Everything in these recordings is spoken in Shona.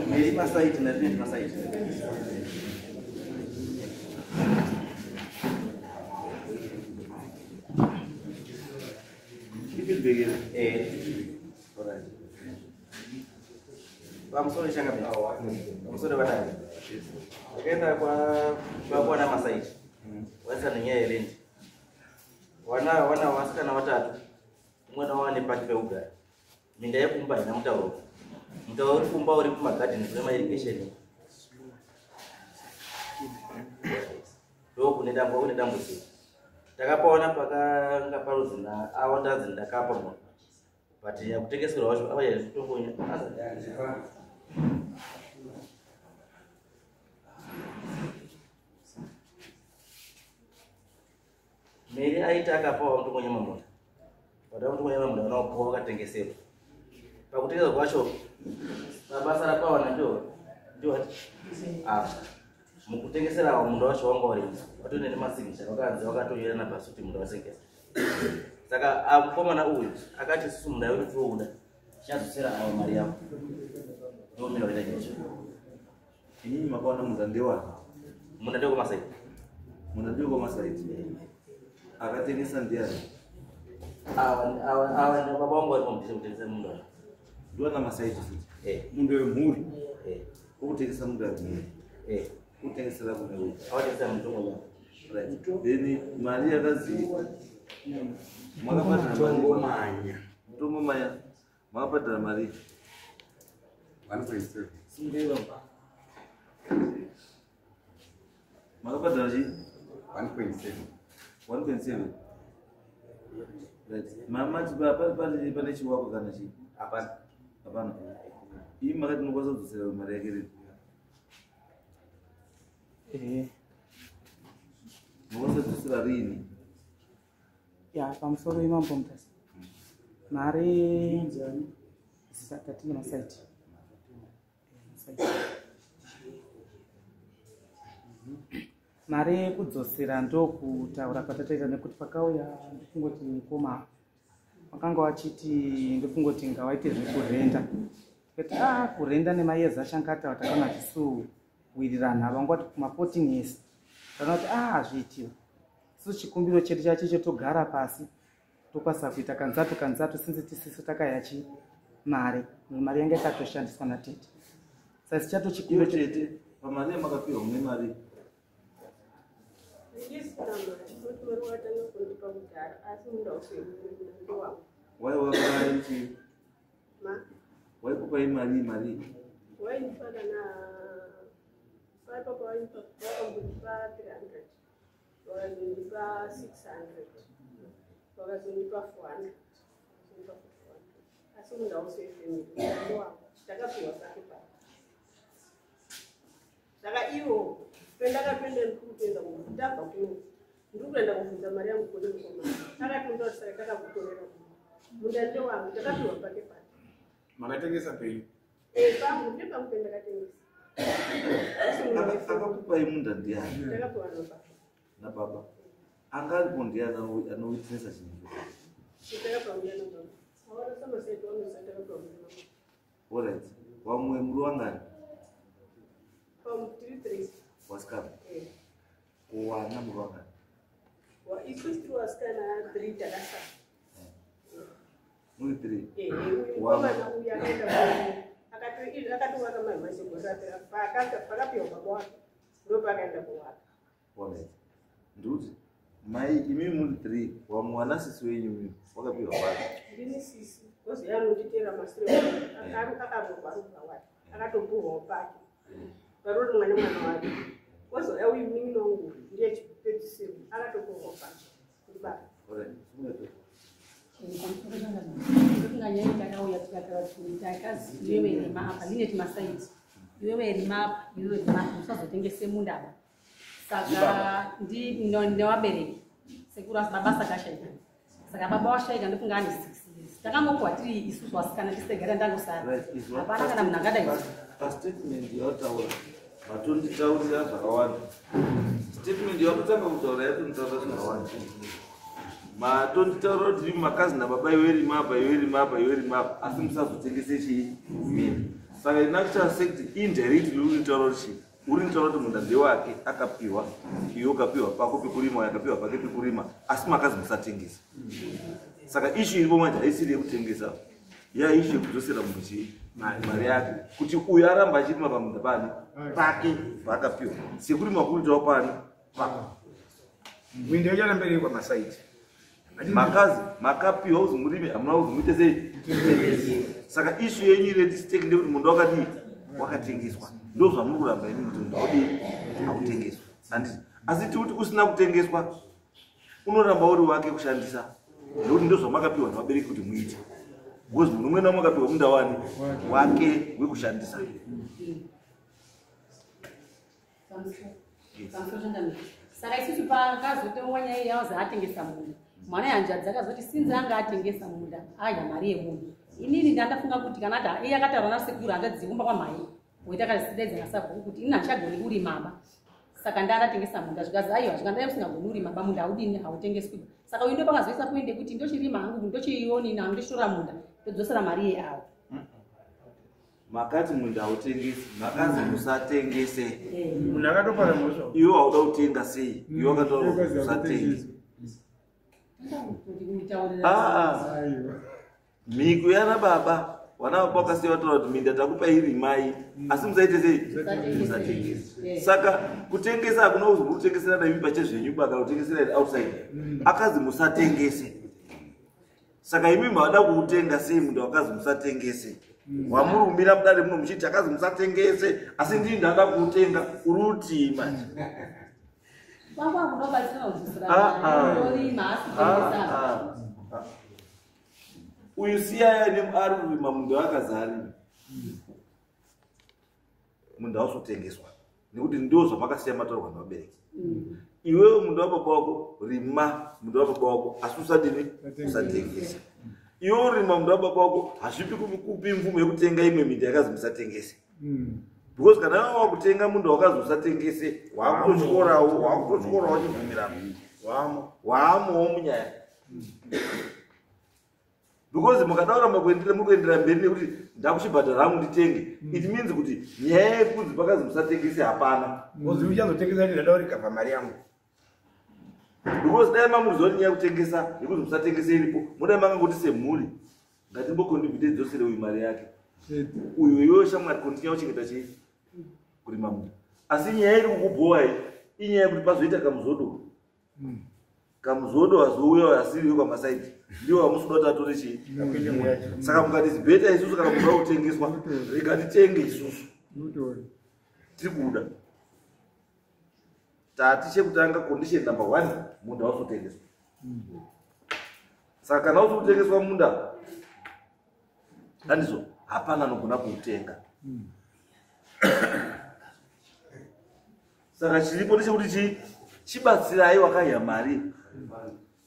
Meri masaiti na rine masaiti. Ifeedback. Alright. Pamusoro changamire. Pamusoro vadai. Takaenda kwa masaiti. Waisa nenyaya yeland. Wana vasikana vatatu. Umwe nawo ane paki pekugara. Minda yekumba haina mutauro. Mutauro uri kumba uri kumagadheni kune mairrigation. Ndo kune dambudziko. Takapaona pakanga parudzi na avo ndanzi ndakapa munhu. But nyakutengeserwa wacho ava kutongonya. Meri aiti akapawa mutongonya mamunda. But mutongonya mamunda vanaopuwa vakatengeserwa. Pakutengesa kwacho basa rapawana ndio apa. Mukutengesera munda wacho wanga uri watone nemasignature vakanzi vakatonyorana pasi kuti munda wasengesa. Saka mukomana uyu akati isusu munda wedu touda tichadzosera avo mari yavo. Ndomira kuita chaizvo. Inini makaona munda ndewani? Munda ndewekumasaiti. Munda ndewekumasaiti. Akatengesa ndiani? Ava baba vangu vari pamudhise kutengesa munda wacho. Ndiwana masaiti futi. Munda wemhuri. Ukutengesa munda wemhuri. Kutengesera kune uyu. Awatengesa mutongo yavo. Right. Then mari yakazi makabhadhara mari. Mutongomanya. Mutongomanya. Makabhadhara mari. 1.7. Sungei Makabhadhara chii? 1.7. 1.7. Right. Mamati pane chiwako kana chii? Hapana. Hapana. Imi makati munokwanisa kudzosera mari yake rini? Munokwanisa kudzosera rini? Ya, pamusoro imambo Mutasa. Mari tatine masaiti. Mari yekudzosera ndokutaura kwatataita nekuti pakauya ndifungoti mukoma wakanga wachiti ndifungoti ngawaite zvekurenda. Tikati kurenda nemayezi achangata takaona tisuwirirana vangati kuma 14 years. Takaona kuti hazviitiwa. Isu chikumbiro chedu chacho togara pasi tokwanisa kuita kanzatu since tisisu takayachi mari. Mari yanga ikatoshandiswa natete. Saka chato chikumbiro tete pamari yamakapiwa mune mari. Waikupai mari mari. Wainipa kana paipapo wakambondipa 300. Wakazondipa 600. Wakazondipa 400. Wakazondipa 400. Asi munda wose wefamily ndowangu. Takapiwa pake pake. Saka iwo pendakatoenda ndikutoenda ndabva kuno. Ndikuenda kuvhunza mari yangu kune mukomana. Akatonda kuti saka takakutorera munda ndowangu takapiwa pake pake. Makatengesa penyu? Pangu ndepangu pendakatengesa. Akakupai munda ndiani? Takapiwa nababa. Nababa. Anga aripo ndiani anowitnessa chinhu? Takapiwa nababa. Awana samasaiti wanoziva takapiwa nababa. Alright. Wamwe muri wangani? Tiri 3. Wasikana? Kuwana muri wangani? Isusu tiri wasikana 3 takasara. Muri 3? Uyu mukomana uyu akaenda akatovaka mahimasi pakapiwa baba wake ndopakaenda kuvaka. Alright. Ndikuti mai imi muri 3 wamwe wana sisi wenyu imi wakapiwa pake. Ndini sisi kozi anonditera masure akarorwa rubva wake akatopuhwawo pake. Parori mwana wake. Kozouya uyu munin'ina wangu ndiye chipedzisiro akatopuhwawo pake. Ndibaba. Alright. Ndokunganyanya takauya tikataura kuti takazi iwewe rima apa ndine timasaiti. Iwewe rima apa iwewe rima apa usazotengese munda apa. Saka nevabereki sekuru baba saka ashaika. Saka baba washaika ndofunga ane 6 years. Takangopuwa tiri isusu vasikana tisegara ndangosara. Hapana kana munhu akadai. Pastatement yawataura matonditaurira zvakawanda. Statement yakutanga kutaura yatonditaura zvakawanda. Matonditaura kuti imi makazi nababa, iwe rima apa, iwe rima apa, iwe rima apa, asi musazotengese chii? Minda. Saka in actual fact, indirectly uri kutaura kuti chii? Uri kutaura kuti munda ndewake, akapiwa, iwe ukapiwa pako pekurima, uyo akapiwa pake pekurima, asi makazi musatengesa. Saka issue iripo manje haisiri yekutengesa, ya issue yekudzosera munhu chii? Mari yake, kuti uyu aramba achirima pamunda pani? Pake paakapiwa, sekurima kuritawo pani? Pako. Minda yocharamba iri kwamasaiti. Makazi makapiwa kuzi murime, hamuna kuzi muite sei. Saka issue yenyu iri at stake ndekuti munda wakadii? Wakatengeswa. Ndo zvamuri kuramba imi, kuti munda wadii? Hautengeswa, handiti? Asi tikuti usina kutengeswa unoramba uri wake kushandisa, nekuti ndo zvamakapiwa nevabereki kuti muite, because munhu umwe naumwe akapiwa munda wani? Wake wekushandisa. Saka isusu pakazotongwa nyaya yawazi atengesa munda, mwana yanzvadzi akazoti sinzi anga atengesa munda, adya mari yemunhu. Inini ndandafunga kuti kana ati iye akataura nasekuru hanzvadzi kumba kwamhai woita akasidaidza nasabhuku kuti ini handichagoni kurimaba, saka ndandatengesa munda. Zvikazi aiwa, zvikandai usingagoni kurimaba, munda haudini? Hautengeswi. Saka uyu ndo pakazoisa kuende kuti ndochirima hangu, ndochionini hangu, ndochitora munda, ndodzosera mari yeavo. Makati munda hautengesi, makazi musatengese. Munhu akatopara mhosva. Iwe hauda kutenga sei? Iwe wakataura kuti usatenge. Ah, ah. Mhiko yana baba, vana baba vakasiya vataura kuti minda takupa iri mai, asi musaite sei? Musatengese. Saka kutengesa hakuna kuzi muri kutengesera naimi pachezvenyu ba, kana kutengesera outside. Akazi musatengese. Saka imi mavada kuutenga sei munda wakazi musatengese? Wamuri kumira mudare muno muchiti akazi musatengese, asi ndini ndada kuutenga, uri utii manje? Kwangu akunobatsira kudzosera Ah, ah. mari, ndorima asi Ah, kutengesa. ah, ah. Uyu siyaya ari kurima munda wakazi arime, munda hausotengeswa, nekuti ndo zvamakasiya mataurwa nevabereki. Iwewe munda wababa wako, rima munda wababa wako, asi usadini? Usatengesa. Iwe urima munda wababa wako, hazvipi kupi mvumo yekutenga imwe minda yakazi musatengese, because kana iwe wakutenga munda wakazi usatengese, wakutotyorawo chibvumirano. Wamo. Waamowo munyaya, because mukada kuramba kuenderera, muri kuenderera mberi nekuti ndakuchibhadhara hangu nditenge, it means kuti nyaya yekunzi pakazi musatengese hapana. Ozi uchazotengesa kuti ndada kurikavha mari yangu. Because dai mamuriziva kuti nyaya yekutengesa, yekuzi musatengese iripo, mudai makangoti semhuri ngatimbocontribute, dzosere uyu mari yake, uyu iwewe shamwari continue kuchengeta chii? Kurima munda. Asi nyaya iri kukubhowa iyi inyaya yekuti pazoita kamuzodo, kamuzodo azouya asiriyo kwamasaidi, ndiwo vamusuda kuti atore chii? Saka mukati better isusu, kana muda kutengeswa, rega titenge isusu, tiri kuda. Tati chekutanga, condition number one, munda wausotengeswa. Saka kana usi kutengeswa munda, handizvo? Hapana anogona kuutenga. Saka chiripo ndechekuti chii? Chibatsirai wakaiya mari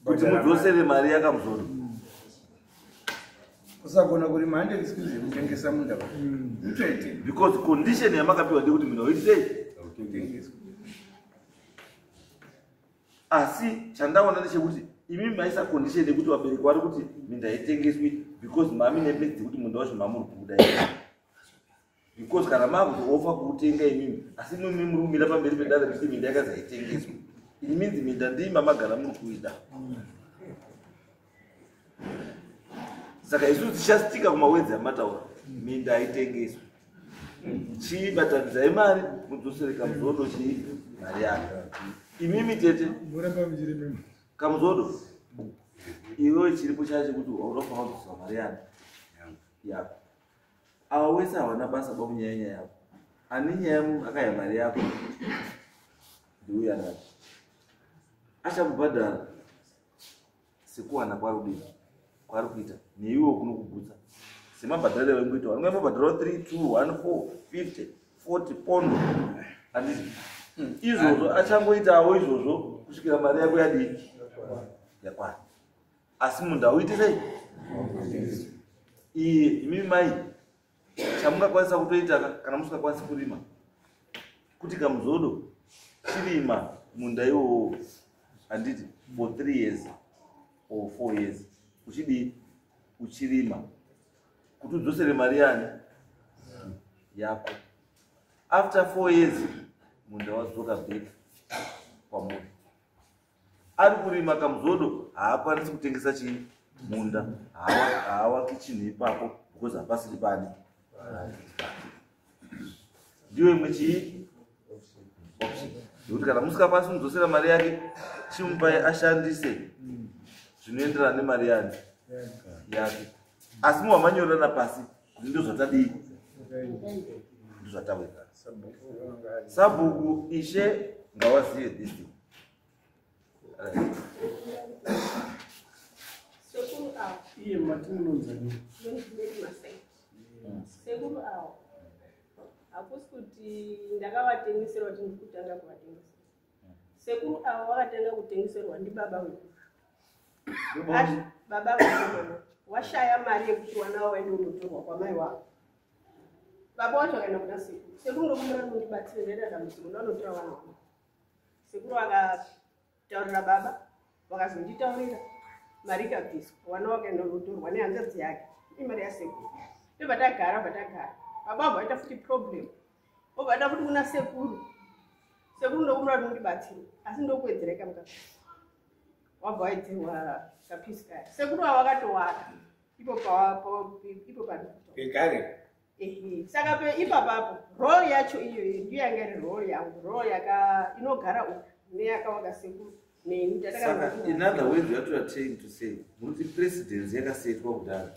kuti mudzosere mari yakamuzodo. Kusagona kurima hande excuse yekutengesa munda, utoite. Because condition yamakapiwa ndekuti munda uitei? Kutengeswa. Asi chandaona ndechekuti imi maisa condition yekuti vabereki vari kuti minda itengeswi, because mami nemedzi dzekuti munda wacho mamuri kuuda, because kana makuti kuutenga imimi, asi mimi muri kumira pamberi pedare kuti minda yakazi haitengeswi, it means minda ndii mamagara muri kuida. Saka isusu tichastika kumawedzi amataura, minda haitengeswi. Chibatanidzai mari mudzosere kamuzodo chii? Mari yake. Imimi tete kamuzodo, iwewe chiripo chacho kuti unofanira kudzosa mari yani? Yako. Ava wese havana basa bamunyaya nyaya yako. Ani nyaya akaya mari yako ndiuya nayo, achamubhadhara sekuwana kwari kudini, kwari kuita neiwewo kunokugutsa, semabhadhariro avangoita. Vanonga mabhadharo 3, 2, 1, 4, 50, 40 pondo, handiti? Izvozvo achangoitawo izvozvo kusvikira mari yako yadii? Yakwana. Asi munhu auite sei? Iye imimi mai, chamungakwanisa kutoita kana musingakwanisi kurima, kuti kamuzodo chirima munda iwowo, handiti, for 3 years. or 4 years uchidii uchirima kuti udzosere mari yani yako. After 4 years munda wadzoka back kwamuri. Ari kurima kamuzodo haakwanisi kutengesa chii munda, haawaki chinhu ipapo because hapasiri pani. Ndiyo imwe chii option yekuti kana musikakwanisi kumudzosera mari yake, chimupai ashandise zvinoenderana nemari yani yake, asi muhamanyorerana pasi kuti ndozvatadii, ndozvatawirirana. Sabhuku ishe ngawazive this thing. Right. Sekuru avo. Iye mati munonzani? Ndonzi Masaiti. Sekuru avo, hakusi kuti ndakavatengesera kuti ndiri kutanga kuvatengesera. Sekuru avo vakatanga kutengeserwa ndibaba vedu. Baba vedu washaya mari yekuti wana wavo waende unotorwa kwamai wavo. Baba wacho akaenda kuna sekuru. Sekuru ndokumbira kundibatsire, ndaita dambudziko, ndanotora vana vangu. Sekuru akataurira baba, vakazonditaurira, mari ikabviswa, wana wakaenda unotorwa nehanzvadzi yake, imari yasekuru. Ndobva tagara, bva tagara. Baba vabva vaita futi problem, vobva vaenda futi kuna sekuru. Sekuru ndokumbira kuti mundibatsire, asi ndokuwedzera kamukapisi. Wabva waidzirwa kapisi kaya. Sekuru ava vakatowaka ipo ipo pandikuta. Pekare. Ehe, saka pe ipapapo role yacho iyoyo ndiyo yanga iri role yangu, role yaka inogara uku neyakawaka sekuru neni. Saka in other words, what you are trying to say, muruti precedence yakasetwa kudhara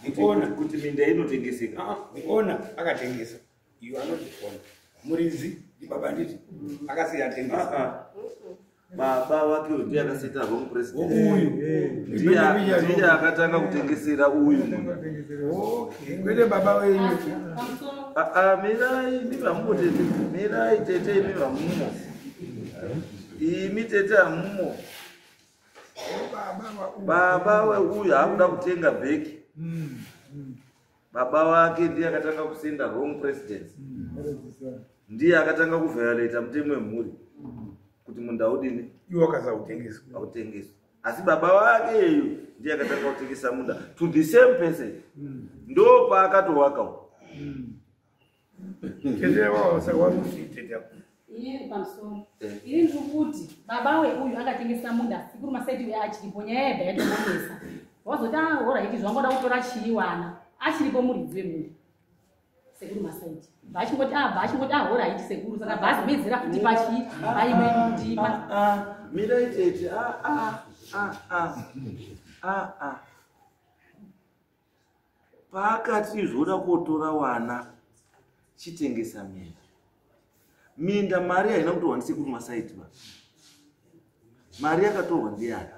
The owner. kuti minda inotengeseka. The owner akatengesa. You are not the owner. Muridzi ndibaba nditi akasiya atengesa. Ah, ah. Baba wake uyu ndiye akaseta wrong precedence. Uyu. Ndiye akatanga kutengesera uyu munda. Okay. Kwete baba wenyu. Pamusoro. Ah, ah, mirai imi vamumo tete, mirai tete imi vamumo, imi tete hamumo. Baba wa uyu. Baba weuyu haakuda kutenga bheki. Baba wake ndiye akatanga kusenda wrong precedence, ndiye akatanga kuviolata mutemo wemhuri kuti munda udini Iwe wakazautengesa. autengeswi, asi baba wake iyeyu ndiye akatanga kutengesa munda to the same person, ndo paakatowaka uku. Tete wao saka wakuti tete. Inini pamusoro, ini ndiri kuti baba weuyu akatengesa munda sekuru Masaiti uyo achiripo, nyaya yebva yatomonesa. Wazoti alright, zvangoda kutora chiiwana achiripo muridzi wemunda sekuru Masaiti, vachingoti vachingoti alright sekuru, saka bhazi futi pachii paimwe ndima. Ah, mirai tete. Ah, ah, ah, ah. Ah, ah. Paakati izvoda kotora wana, chitengesa minda. Minda mari haina kutorwa ndisekuru Masaiti ba, mari yakatorwa ndiani?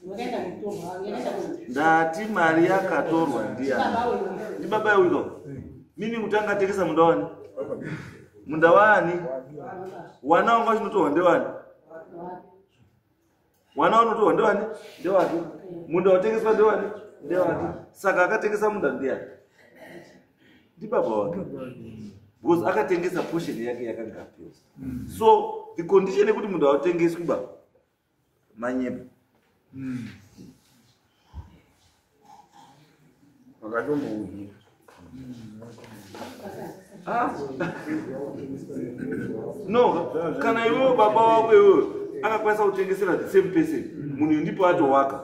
Wakaenda kutorwa, yakaenda Ndati mari yakatorwa ndiani? Baba weuyu. Ndibaba yeuyu, mini kuti angatengesa munda wani? Munda wani? Wana wanga uchinotorwa ndewani? Wana unotorwa ndewani? Ndewake. Munda watengeswa ndewani? Ndewake. Saka akatengesa munda ndiani? Ndibaba wake, because akatengesa portion yake yakanga apiwa. So the condition yekuti munhu autengeswi ba manyepo. Wakatombouhira. Ah. No, kana iwewe baba wako iwewe akakwanisa kutengesera the same person, munhu uyu ndipo atowaka,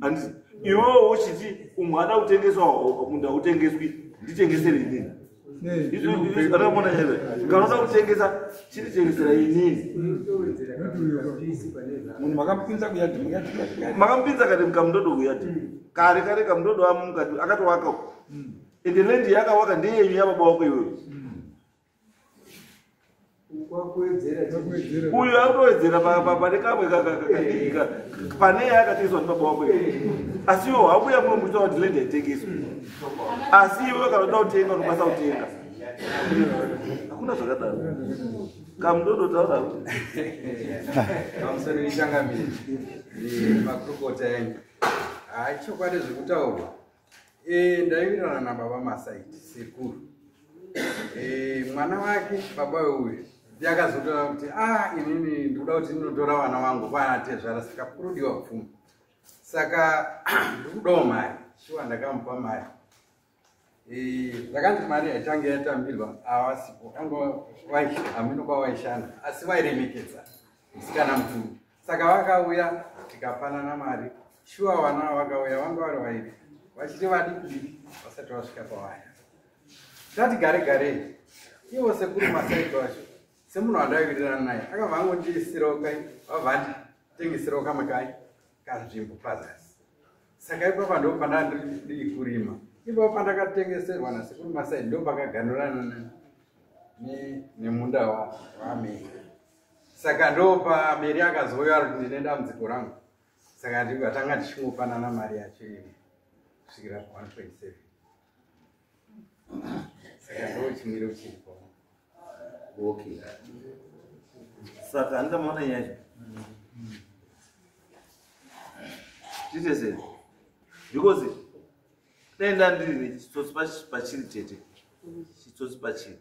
handiti? Iwewe uchiti umwe ada kutengeswa, munhu autengeswi, nditengesere inini. Akamona here? Kana uda kutengesa, chinditengesera inini. Munhu makamupinza kuyadhi. Makamupinza kare mukamudodo kuyadhi kare kare, kamudodo amukati akatowaka uko, ende land yakawaka ndeyenyu yababa wako iwewe. Uyu akutowedzera pane kamwe kadiki pane yakatengeswa ndibaba wako iwewe, asi iwe wabuya muno muchitaura kuti land haitengeswi, asi iwe kana uda kutenga unokwanisa kutenga. Hakuna zvakadaro. Kamudodo, taura. Pamusoro ichangamire makurukota enyu. Hai, chokwadi zvekutaurwa, ndaiwirirana nababa Masaiti sekuru. Mwana wake baba weuyu ndiye akazotaura kuti a inini ndikuda kuti ndinotora vana vangu kwana tezvara, saka kurudiwa pfuma. Saka ndikudawo mari, shuwa ndakamupa mari. Zvakanzi mari haitange yatambirwa avasipo, hameno kwavaishanda, asi vairemekedza musikana mukuru. Saka vakauya tikapanana mari, shuwa vana vakauya vanga vari vairi, vachiri vadiki diki vasati vasvika pavari. Tati gare gare, ivo sekuru Masaiti wacho semunhu wandaiwirirana naye akabva angondiisirawo kai, vabva anditengeserawo kamwe kai kanzvimbo pazasi. Saka ipapa ndo pandandiri kurima, ipapo pandakatengeserwa nasekuru Masaiti ndo pakaganurana nemunda waMeri. Saka ndo paMeri akazouya ari kuti ndine dambudziko rangu. Saka tanga tichingopanana mari yacho iyi kusvikira pa 1.7. Saka ndo chimiro chiripo. Okay. Saka handikamaona nyaya. Tiite sei? Because dai ndandiri nechitsotsi pachiri tete. Chitsotsi pachiri.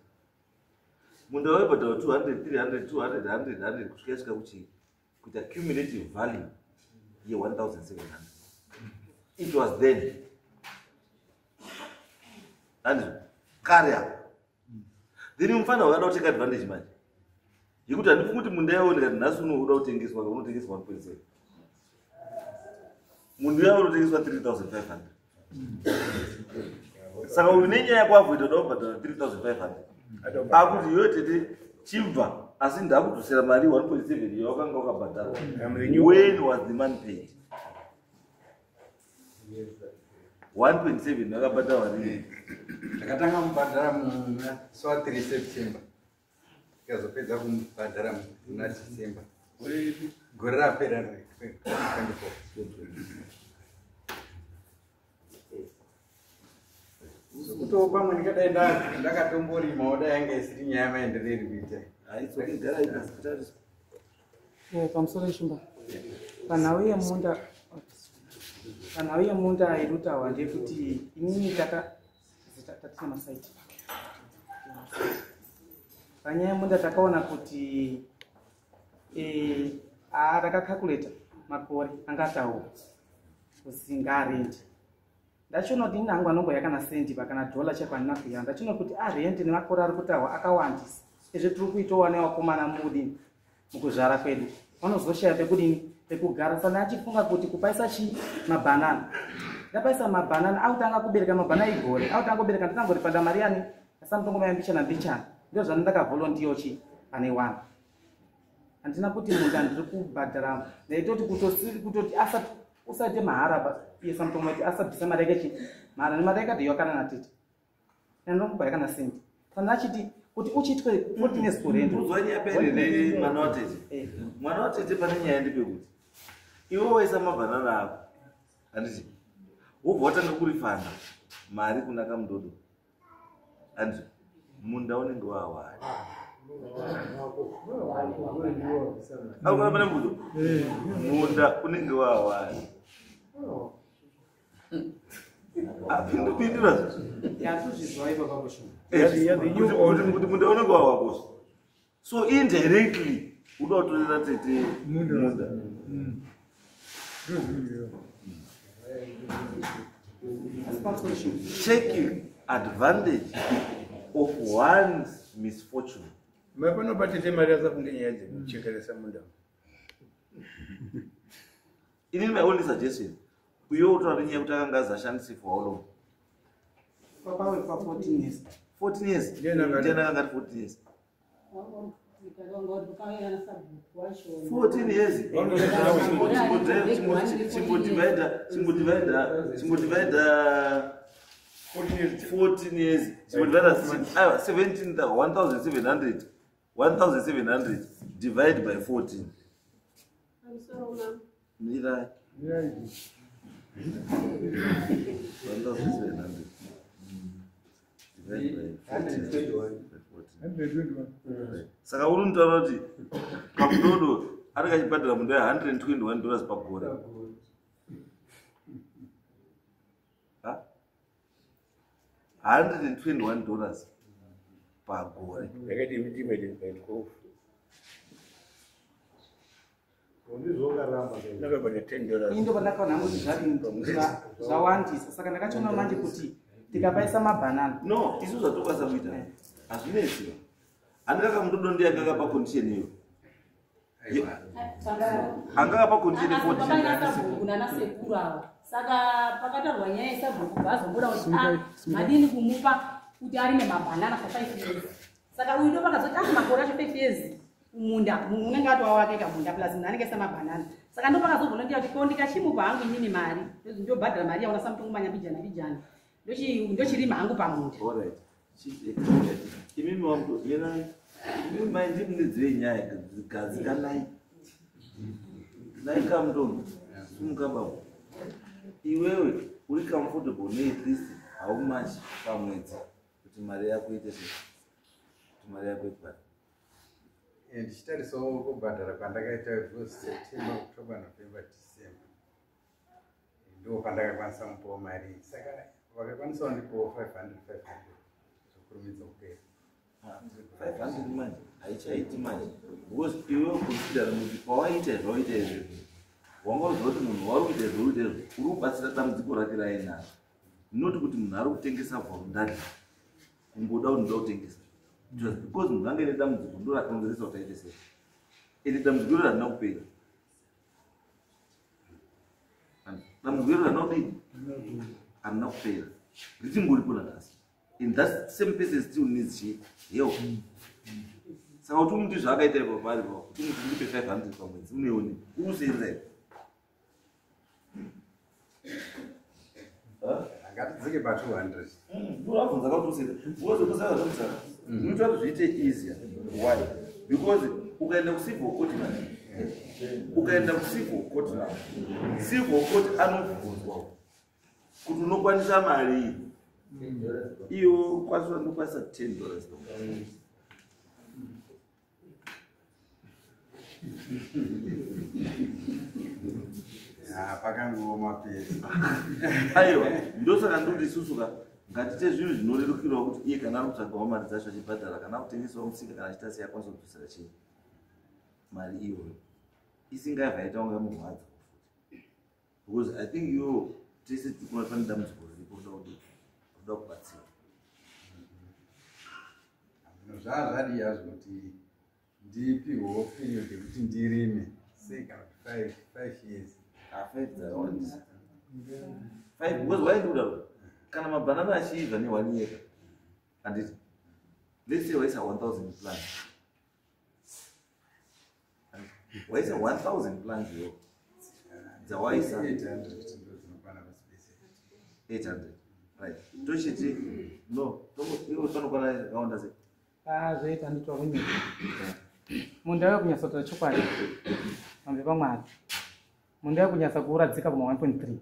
Munda waibhadhara 200, 300, 200, 100, 100 kusvika yasvika kuchii? Kuita cumulative value ye 1700. It was then. Andizvo? Kare apo. Then mufana wakada kuteka advantage manje. Yekuti handifungi kuti munda iwo ndikati nhasi uno unoda kutengeswa, unotengeswa 1.7. Munhu uya unotengeswa 3500. Saka uyu nenyaya yekuavoida uda kubhadhara 3500. Akuti iwe tete chibva asi ndakudzosera mari 1.7 iyo wakanga wakabhadhara. When was the money paid? 1.7 wakabhadharwa rini? Ndakatanga kubhadhara muna 3 September. Tikazopedza kumubhadhara muna December. Gore rapera 24. Zvekuti pamwe ndikadai ndakatomborimawo dai yanga isiri nyaya maenderero iri kuita. Pamusoro yeshumba. Panhau yemunda iri kutaurwa ndeyekuti inini tatina masaiti. Panyaya yemunda takaona kuti takakakuleta makore anga ataurwa kuzi ngaarendi. Ndachiona kuti ini hangu anongoya kana sendi pa kana dhola chaipo handina kuya. Ndachiona kuti arendi nemakore ari kutaurwa akawandisa. Izvi tiri kuitowa nevakomana mudini mukuzvara kwedu. Vanozoshaya pekudini pekugara. Saka achifunga kuti kupaisa chi mabhanana. Ndapaisa mabhanana akutanga kubereka mabhanana igore. Akutanga kubereka ndinangoripanda mari yani asamutongo maya mbichana mbichana. Ndizvo zvandakavholontiyo chi pane 1. Handina kuti munda ndiri kubhadhara. Ndaitoti kutoti asati usaite mahara ba iye samutongo maiti asabvisa mari yake chi mahara nemari yake adhiwa kana natete. Ndinomupa yakana sendi. Saka achiti kuti uchiitwe 14 years kurenda. Uzwa nyaya pere mwana watete. Mwana watete pane nyaya ndepekuti iwe waisa mabhanana ako. Handiti? Wobva watanga kurifanda mari kuna kamudodo. Handiti? Munda unenge wawari. Akuna pane mbuzo. Munda unenge wawari. Apindupindura. Yatozvizwa ipapo pakushuma. Kuti munda unenge wawako. So indirectly uda kutorera tete munda. Taking advantage of one's misfortune. Mapano mari asafunge nyaya dzekuchekeresa munda. Inini my only suggestion, uyo utaura nenyaya yekuti akanga azashandise for how long? Papawe pa 14 years. 14 years? Ndiani akanga ari 14 years? 14 years. Chimbo 14 years. Chimbo divide 17,700. 1,700 divide by 14. Mirai. 1,700 divide by 14. Saka uri unotaura kuti kamudodo ari kachibhadhara munda ya $121 pagore. Ha? $121 pagore. Yakati divided by 12. Ini ndo pandakaona hangu kuti zvawandisa, saka ndakachiona manje kuti tikapaisa mabhanana. No, isu zvatokwanisa kuita hazvinetsi. Handikaka mutodo ndiye akakapa condition iyo, angakapa condition. Sabhuku nanasekuru ava, saka pakatarwa nyaya yesabhuku, bvazomboda kuti, "Ah, madini kumupa kuti arime mabhanana for 5 years?" Saka uyu ndo pakazoti, "Ah, makore acho 5 years munda, munhu unenge atova wake kamunda, plus munhu anenge aisa mabhanana." Saka ndo pakazobvona ndiya kuti, ko ndikachimupa hangu inini mari, ndobhadhara mari yaona samutongo mbijana mbijana, ndochirima hangu pamunda. Alright, imimi wamuto mirai, imimi mai ndimune nyaya, gadzikanai nai kamutongo, sumuka baba. Iwewe uri comfortable ne at least how much pamwedzi kuti mari yako ite sei, kuti mari yako ipare? Ndichitarisawo kubhadhara kwandakaita, because September, October, November, December ndo pandakakwanisa mupawo mari, saka vakakwanisawo ndipowo 500 500, zvokurumidza kupera. 500 manje haichaiti manje, because iwewe consider kuti pawaita zvawaita izvi, wanga uziva kuti munhu wari kuita izvo uri kuita izvo, uri kubatsira dambudziko rake rainaro, not kuti munhu ari kutengesa voluntarily, kungoda kuti ndoda kutengesa. It was because munhu anga ine dambudziko, ndo rakonzeresa kuti aite sei, ende dambudziko iro harina kupera. Dambudziko iro harina kudini? Harina kupera, richingoripo nanhasi, and that same person still needs chi help. Saka kuti umuti zvaakaita ipapo pari pa kuti umuti ndipe 500 pamwedzi, uneoni uri kusenza ipo. Ngatidzike pa200. Ndovabvunza kakuti usenza, because kusaka zvokusaka zvinoita kuti zviite easier. Why? Because ukaenda kucivil court manje, ukaenda kucivil court now, civil court anobvunzwa kuti unokwanisa mari iyo kwanisa, ndokwanisa $10. Pakangooma pesi. Aiwa, ndosaka ndikuti isusu ka ngatiite zvinhu zvinorerukirwa, kuti iye kana ari kutsvagawo mari dzacho achibhadhara, kana akutengesawo musika, kana achiita sei, akwanisa kudzosera chii, mari iyoyo isingabva yaita kunga murwadza futi, because I think iwo tese tikuona pane dambudziko riripo, kuda kuti kuda kubatsira. Zvaa zvadii hazvo kuti ndipiwewo period yekuti ndirime, sei kana kuti 5 years? Five dzakawandisa, five, because why ndikudaro? Kana mabhanana achiibva ne1 year, handiti let's say waisa 1000 plants, waisa 1000 plants iwo dzawaisa. 800 ndo dzinokwana paspace. 800, right, tochiti no, iwo panokwana yakawanda sei? Zvoita nditwa kunyika munda wekunyatsotaura chokwadi pambe pamwari, munda wekunyatsa kuuradzika kuma 1.3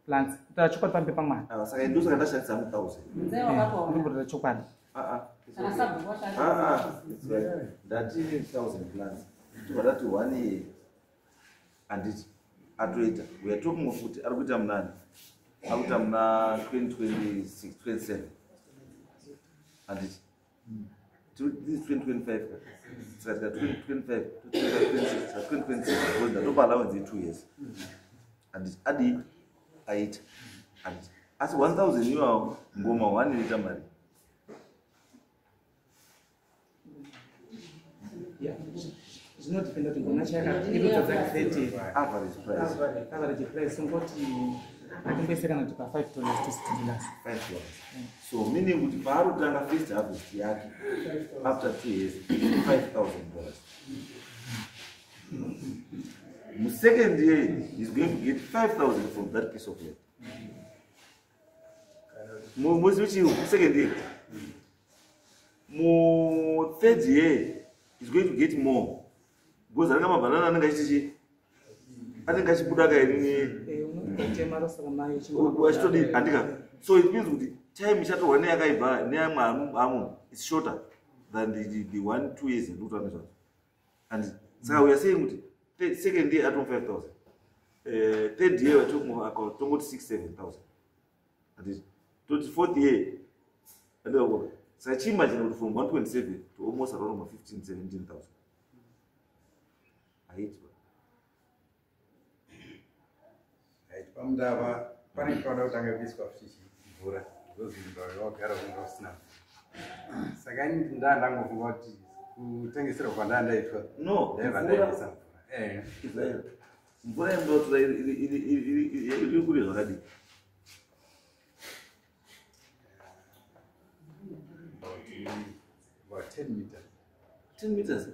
plants, kutaura chokwadi pambe pamwari. Ah, saka ndosaka ndashandisa mu1000. Nzee wakatoona. Ndimbotaura chokwadi. Kana sabhuku wacho. Ah, ah, it's right. Ndati 1000 plants, tobva tati one year, handiti atoita, we are talking of kuti ari kuita munani, ari kuita muna 2026 27, handiti? This is 2025 ka, saka tika 2025, 2026, 2027, because ndatopa allowance ye2 years, handiti? Adii aita, handiti? Asi 1000 iwawo ngoma 1 inoita mari. Zvinodependa kuti ngoma chayakairudza dzakati. Average price. Average price ungoti atimboise kana kuti pa $5 to $6. $5, so meaning kuti paari kutanga first harvest yake after 2 years, $5000. Musecond year he's going to get 5000 from that piece of land. Musi uchi second year, muthird year is going to get more, because anenge mabhanana anenge achitichi, anenge achibuda kaini. Unotema rosaka mai. Achitodi, handika? So it means kuti time ichatorwa neyakaibva neyamwe amunhu is shorter than the 1, 2 years andikutaura nezvazvo. And saka we are saying kuti second year atom 5000, third year we are talking about tongoti 6 7000, handiti? Toti fourth year, andikakuona. Saka chiimagine kuti from 1.7 to almost around ma 15 17,000 haiti. Pamunda apa pane panoda kutanga kuiswa futi mvura because munda uyu wagara unga usina mvura. Saka ini ndaa ndangofunga kuti kutengeserwa kwandaa ndaitwa No, ndaiva mvura- ndaendesa mvura. Eh. Israel, mvura yemunotora iri kure zvakadii? About 10 meters. 10 meters?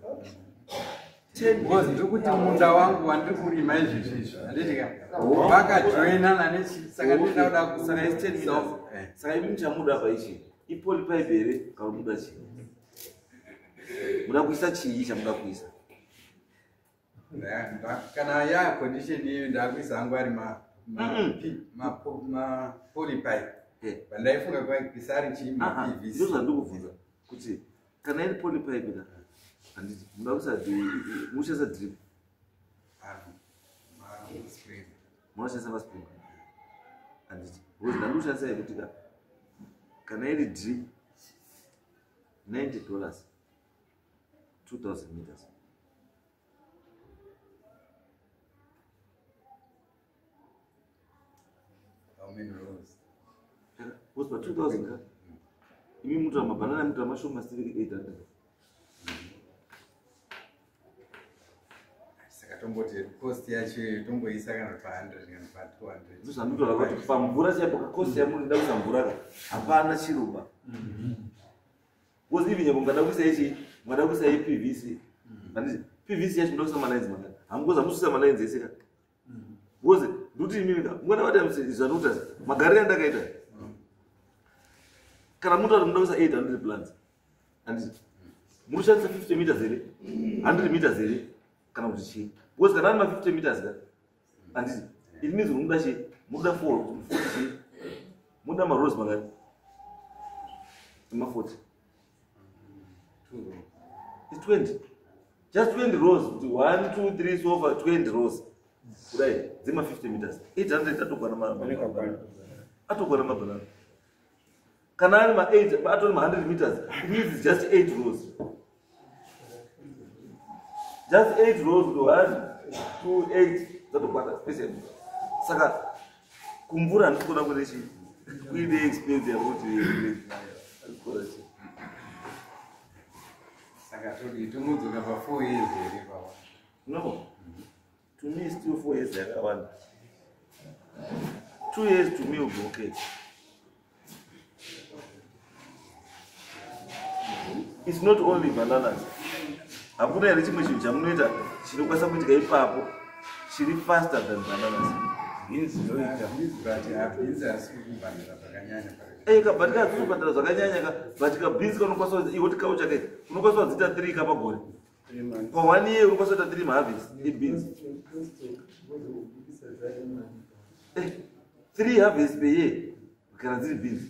10 Because ndiri kuti munda wangu wandiri kurima izvezvi izvi handiti ka vakajoinana nechi saka ndinoda kuda Saka isi 10 meters. Eh. Saka imi muchamuda apa ichi ipolypipe here kana muda chii? Muda kuisa chii chamuda kuisa? Kana ya condition iyoyo ndakuisa hangu ari Mm-mm. mapolypipe Eh. vandaifunga kuisa ari chii Ah, ah, mapvc ndizvo zvandikubvunza kuti kana iri polypipe ka handiti muda kuisa munoshandisa drip? Munoshandisa masprinkler handiti? Because ndandikushandisa yekuti ka kana iri drip $90 2000 meters. How many rows? Because pa 2000 ka imi mutora mabhanana mutora mashoma siri 800. Saka tomboti cost yacho iyoyo tomboisa kana pa 100 kana pa 200. Ndizvo zvandinotaura kuti pamvura chaipo kosti yamuri nda kuisa mvura ka hapana chiruba. Because even nyangwe mukada kuisa ichi mukada kuisa ipvc handiti PVC yacho muda kuisa malines mangani? Hamukozi hamusuisa malines ese ka. Because ndikuti imimi ka mungada vati zvandikuita magariro andakaita kana muta kuti muda kuisa 800 plants handiti muri kushandisa 50 meters here 100 meters here kana kuti chii? Because kana ari ma50 meters ka handiti it means kuti muda chii? Muda 4 40 chii? Muda marose mangani ema40? Two rows. It's 20, just 20 rows kuti 1 2 3 so far 20 rows kudai dzema50 meters 800 atogwana atogwana mabhanana. Kana ari ma8 atori ma100 meters it means it's just 8 rows, just 8 rows kuti 1 2 8 dzatokwana space yedu. Saka kumvura handisi kuona kune chii kuine expense yakuti handisi kuona chii. Saka todi tongodzoka pa 4 years here pawa? No, to me still 4 years yakawanda. 2 years to me will be okay. It's not only bananas. Hakuna here chimwe chinhu chamunoita chinokwanisa kuitika ipapo chiri faster than bananas? Beans dzinoita. Beans, but beans hasi kubhadhara zvakanyanya pari. Eka but ka dzinobhadhara zvakanyanya ka but ka beans kanokwanisa kuti iwe tikawo chakaita unokwanisa kudziita 3 ka pagore. Three months. Pa one year unokwanisa kuita 3 maharvest ebeans. 3 harvest per year kana dziri beans.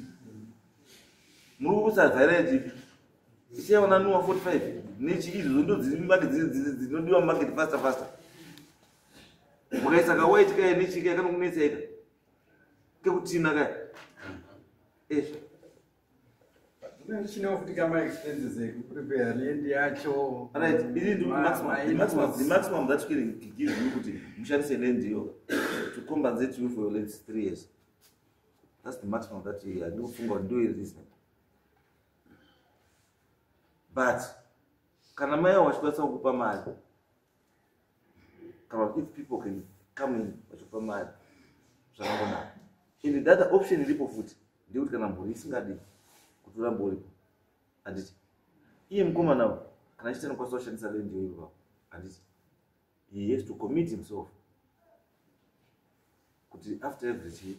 Muri kusa variety ipi? Ichiyawana nuwa 45 nechi izvozvo ndo dziri mumarket dzinodiwa mumarket faster faster. Mukaisa kawhite kaya nechi kaya kanokunetsa ika kekutina kaya. Eh. Ndichinewo futi kama expenses ekuprepare land yacho. Right, ini ndi maximum, the maximum that can give you kuti mushandise land iyo to compensate you for your land is 3 years. That's the maximum that you ndikufunga kuti ndo iri reasonable. But kana mai avo vachikwanisa kukupa mari kana if people can come in vachikupa mari zvakangonaka. And the other option iripo futi ndekuti kana mhuri isingadi kuti urambe uripo handiti iye mukomana uyu kana achiti anokwanisa kushandisa land iyoyo ipapo handiti he has to commit himself kuti after every chii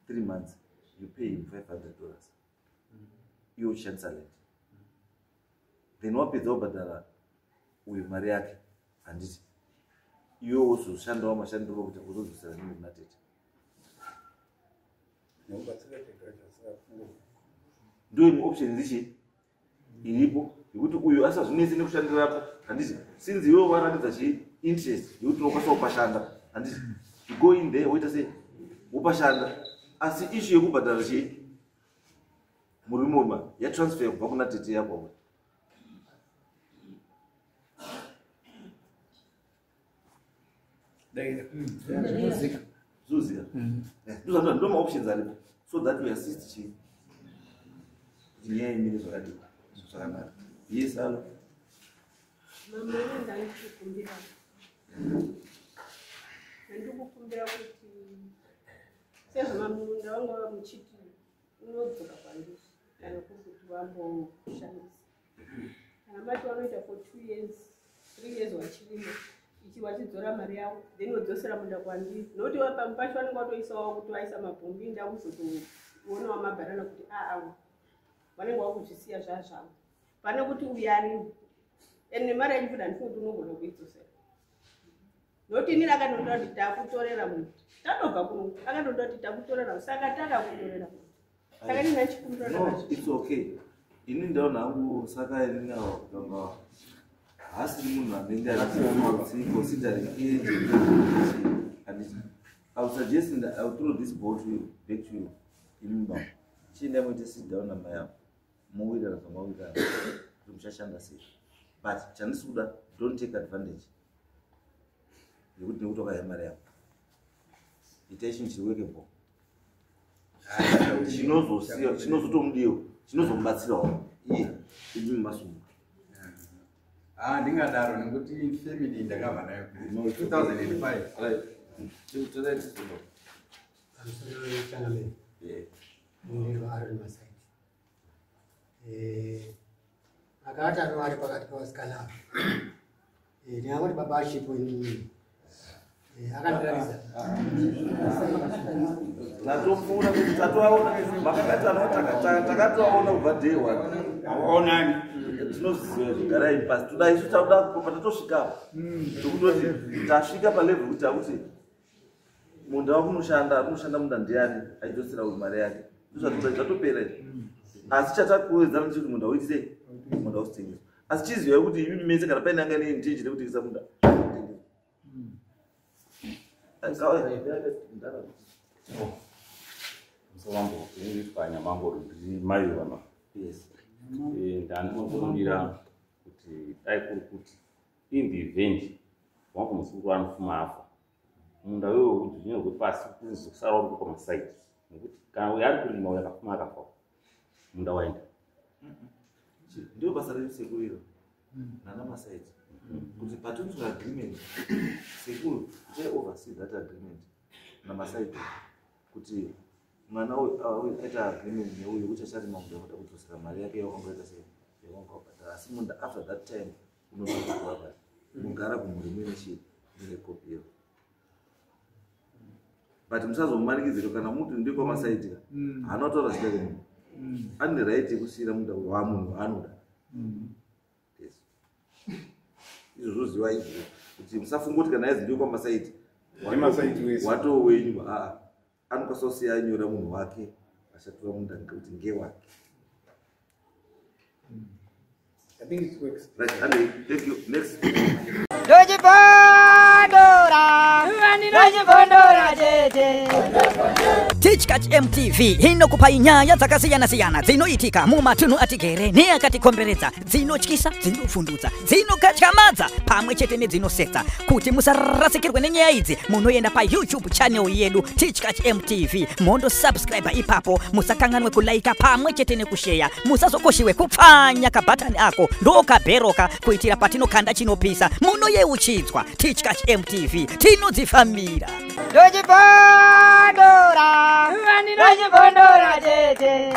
3 months you pay him $500 iye uchishandisa land. Then wapedza kubhadhara uyu mari yake handiti iwe wozoshandawo mashandiro kuti uzodzosera nini kuna tete. Nekubatsira tete wacho asingafungi. Ndo imwe option irichi iripo yekuti uyu asazvinetse nekushandirapo handiti since iwe waratidza chi interest yekuti unokwanisa kupashanda handiti you go in there woita sei wopashanda asi issue yekubhadhara chii murume yatransfer kubva kuna tete yako. Daira. Zvinozika. Zuzika. Ndozvandinoda, ndo maoptions aripo so that we assist chii kuti nyaya imire zvakadii zvakanaka. Yes, alo. Mama, ini ndandikukumbira ndandikukumbira kuti sezvo mamunda vanga muchiti unodzoka kwandiri kana kuri kuti vamboshandisa, kana mati vanoita for 2 years, 3 years vachirima ichi, vachidzora mari yavo, then vodzosera munda kwandiri, nokuti pamwe pacho vanenge vatoisawo kuti vaisa mabhombi, ndakuzotoonawo mabharana kuti aa, vanenge vakuzvisiya zvazvavo pane kuti uyu arimo. And nemari yacho futi handifungi kuti unogona kuidzosera, nokuti inini akandonda kuti takutorera munhu, tatobva kuno, akandonda kuti takutorera, saka takakutorera munhu, saka inini achikumbira. No, it's okay. Ini ndaona hangu, saka inini ava haasiri munhu anenge achiti considering age and I would suggest that I will throw this ball to you, back to you. Imi baba, chiendai muite sit down namai avo, mowirirana zvamawirirana kuti muchashanda sei. But chandisi kuda, don't take advantage yekuti nekuti wakaya mari yako. Itai chinhu chiri workable, chinozosiya, chinozotomudiwa, chinozomubatsirawo iye imi masunga. Ah, ndingadaro nekuti family ndakabva nayo 2005. Right. Pamusoro, changamire. Muniro Aaron Masaiti. Makatano ari pakati pevasikana ava. Ndingangoti baba achipo, inini akandiratidza. Tatopfuura kuti tatoaona makakatano, takatoaona kubva day one. Awaonani. Tinoziva izvo, garai pasi. Toda isu, takuda patatosvika tokutoti tasvika palevel kuti takuti munda wakunoshanda, kunoshanda munda ndiani achidzosera mari yake. Ndozvatoda, zvatopera izvi. Asi chatakuwedzana ndechekuti munda uiti sei, munda usitengeswa. Asi chizivai kuti imi mese kana paine anga ine intention yekutengesa munda. Musamambo, inoitwa Nyamambo, ndiri mai vana. Yes. Ndandinokumbira kuti dai kuri kuti in the event wangu muzukuru anofuma afa, munda wewo kuti unyorwe pasi kuzosara uri pamasaiti, nekuti kana uyo ari kurima, uyo akafuma akafa, munda waenda. Ndio basa redu sekuru iro nana Masaiti, kuti patinotsvaka agreement, sekuru ichai oversee that agreement naMasaiti, kuti mwana uyu aita agreement neuyu kuti acharima munda kuda kudzosera mari yake yawakangoita sei, yawanga wabhadhara. Asi munda after that time unozotorwa pasi, mugara kumhuri muine chii, muine kopi iyo. But musazomanikidzira kana muti ndekwaMasaiti ka, haana kutaura zita remunhu, ane right yekusiyira munda wamunhu waanoda. Yes, izvozvo ziva izvozvo kuti musafunga kuti kana aizi ndekwaMasaiti NdiMasaiti wese. Watoo wenyu. Aa, anokwanisa kusiya anyora munhu wake achatora munda ngekuti ngewake. I think it works. Right, Andy, thank you. Next. Ndochibondora, ndochibondora chete. Tichkach MTV inokupai nyaya dzakasiyana-siyana dzinoitika mumatunhu atigere neakatikomberedza, dzinotyisa, dzinofundutsa, dzinokatyamadza pamwe chete nedzinosetsa. Kuti musarasikirwe nenyaya idzi, munoenda paYouTube channel yedu Tichkach MTV, mondosubscribe ipapo. Musakanganwe kulaika pamwe chete nekusheya. Musazokoshiwe kupfanya kabhatani ako ndokabheroka, kuitira patinokanda chinopisa munoyeuchidzwa. Tichkach MTV, tinodzifambira. Ndochibondora, ndochibondora chete.